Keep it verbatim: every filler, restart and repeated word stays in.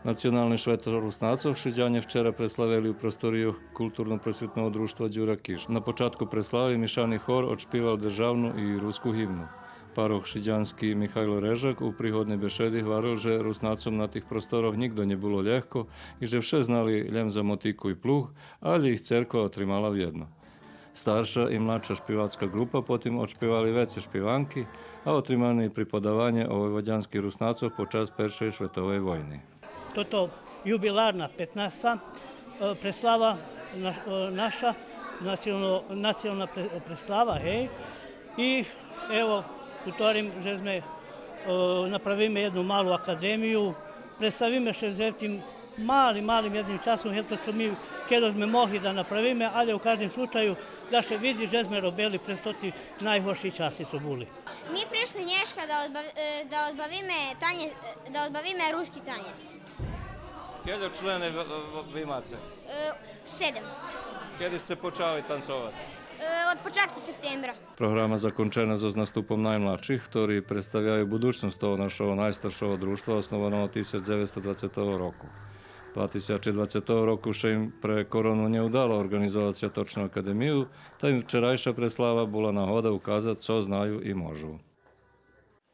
Национални швето Руснацох Шидянє вчера преславели у просторийох Културно-просвитного дружтва „Дюра Киш”. На початку преслави мишани хор одшпивал державну и руску гимну. Парох шидянски Михайло Режак у пригодней бешеди гварел же Руснацом на тих просторох нїґдо нє було лєгко и же вше знали лєм за мотику и плуг, алє их церква отримала вєдно. Старша и младша шпивацка ґрупа потим одшпивали вецей шпиванки, а отримане и преподаванє о войводянских Руснацох под час Першей шветовей войни. Тото юбиларна петнаста, е, преслава, на-, е, наша национал-, национална пре-, преслава, гей. И, ево, у торим же зме, е, направиме єдну малу академию, представиме ше з тим малим, малим єдним часом, гето цо ми, кельо зме могли да направиме, алє у каждим случаю да ше видзи же зме робели през тоти найгорши часи цо були. Ми пришли нєшка да одбав-, е, да одбавиме танє-, е, да одбавиме руски танєц. Кельо члени в-, в-, ви маце? Е, седем. Кеди сце почали танцовац? Е, од початку септембра. Програма закончена зоз наступом наймладших, хтори представяю будучносц того нашого найстаршого дружтва, основаного тисяч дзевецсто двацетого року. Два тисячи двацетого року ше им пре корону нє удало орґанизовац Святочну академию, та им вчерайша преслава була нагода указац цо знаю и можу.